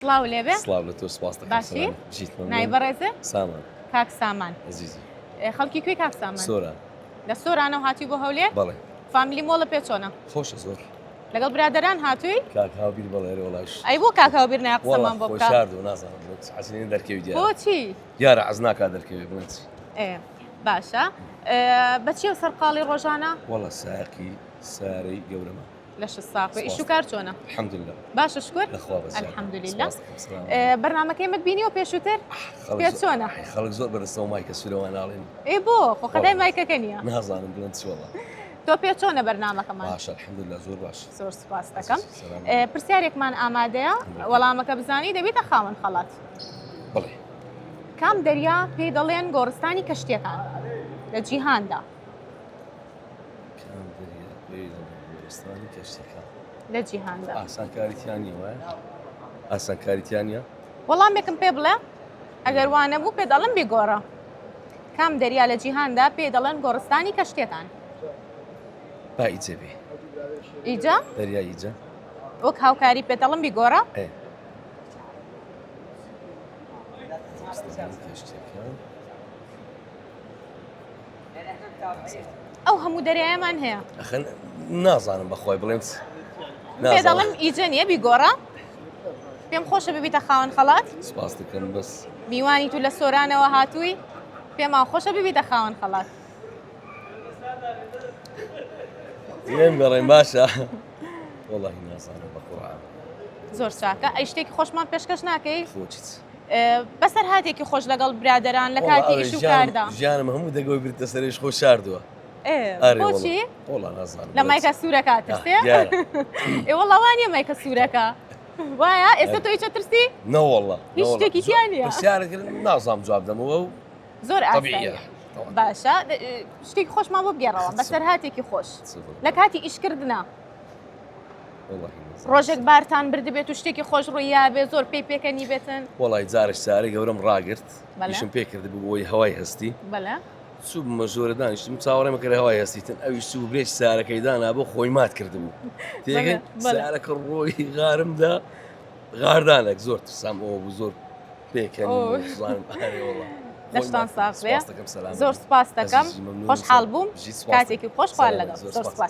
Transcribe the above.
سڵاو لێبێ سڵاو لە تۆ سپاس دەکەم باشی؟ سەلامەت بژیت مەمنون. ناوی بەڕێزێ سامان کاک سامان ئەزیزی ئێ، خەڵکی کوێی کاک سامان سۆران لە سۆرانەوە هاتووی بۆ هەولێر بەڵێ فامیلی مۆڵە پێ چۆنە خۆشە زۆر لەگەڵ برادەران هاتووی کاک هاوبیر بەڵێ ئەرێ وەڵایش ئەی بۆ کاک هاوبیر نایە وەڵا قسەمان بۆ خۆی بکا شاردەوە نازانم بڵێ چ حەزی نییە دەرکەوی دیارە بۆچی دیارە عەز ناکا دەرکەوێ بڵێ چی ئێ باشە ئێ، بە چیەوە سەرقاڵی ڕۆژانە وەڵا سایەقی سەیارەی گەورەمە لەشت ساغ بێ ئیش و کار چۆنە؟ الحمدلله باشە شکر لەخوا بەزیاد الحمدلله بەرنامەکەی مت بینیوە پێشووتر پێ چۆنە خەڵک زۆر بەدەستەوە مایکە سوورەوە ناڵێن ئێ بۆ خۆ خەتای مایکەکە نییە نازانم بڵێن چی وەڵا تۆ پێ چۆنە بەرنامەکەمان باشە الحمدلله زۆر باش زۆر سپاس دەکەم پرسیارێکمان ئامادەیە وەڵامەکە بزانی دەبیتە خاوەن خەڵات بڵێ کام دەریا پێی دەڵێن گۆڕستانی کەشتیەکان لە جیهاندا کام دەریا پێی دەڵێن گۆڕستانی کەشتیەکان؟ لە جیهاندا. ئاسانکاری تیا نییە وایە؟ ئاسانکاری تیا نییە؟ وەڵامێکم پێ بڵێ ئەگەر وا نەبوو پێ دەڵم بیگۆڕە. کام دەریا لە جیهاندا پێی دەڵێن گۆڕستانی کەشتیەکان؟ با ئیجە بێ. ئیجە؟ دەریای ئیجە. وەک هاوکاری پێ دەڵم بیگۆڕە. ئێ. گۆڕستانی کەشتیەکان. ئەو هەموو دەریایەمان هەیە ئەخن نازانم بەخوای بڵێم پێ دەڵم ئیجە نییە بیگۆڕە پێم خۆشە ببیتە خاوەن خەڵات سپاس دەکەم بەس میوانی تو لە سۆرانەوە هاتووی پێمان خۆشە ببیتە خاوەن خەڵات لێم گەڕێن باشە وەڵی نازانم بە قورعان زۆر چاکە ئەی شتێکی خۆشمان پێشکەش ناکەی خۆچیت بەسەر هاتێکی خۆش لەگەڵ برادەران لە کاتی ئیش و کاردا ژیانم هەموو دەگەوەی بردە سەرێش خۆ شاردووە بۆچی وەڵا نازانم لە مایکە سوورەکە ترسێ ئێ وەڵا وانە مایکە سوورەکە وایە ئێستا تۆ هیچ ترسی نەوەڵا هیچ شتێکی تیا نییە پرسیارەکردن نازانم جواب دەمەوە و زۆر ئاساییە باشە شتێکی خۆشمان بۆ بگێڕەوە بەسەرهاتێکی خۆش لە کاتی ئیشکردنا ڕۆژێک بارتان بردبێت و شتێکی خۆش ڕوویابێ زۆر پێی پێکەنی بێتن وەڵی جارش سارەی گەورەم ڕاگرت ئیشم پێ کرد بوو بۆی هەوای هەستی بەلە چوو بمە ژۆرە دانیشتم چاوەڕێ مەکرە هەوای هەستیتن ئەویش چوو برێک سارەکەی دانا بۆ خۆی مات کردبوو تێگەی سارەکە ڕۆی غارمدا غاردانێک زۆر ترسام ئەوە بوو زۆر لەشتان ساغ بێ زۆر سپاس دەکەم خۆشحاڵ بووم کاتێکی خۆش خوار لەگەڵ زۆر سپاس.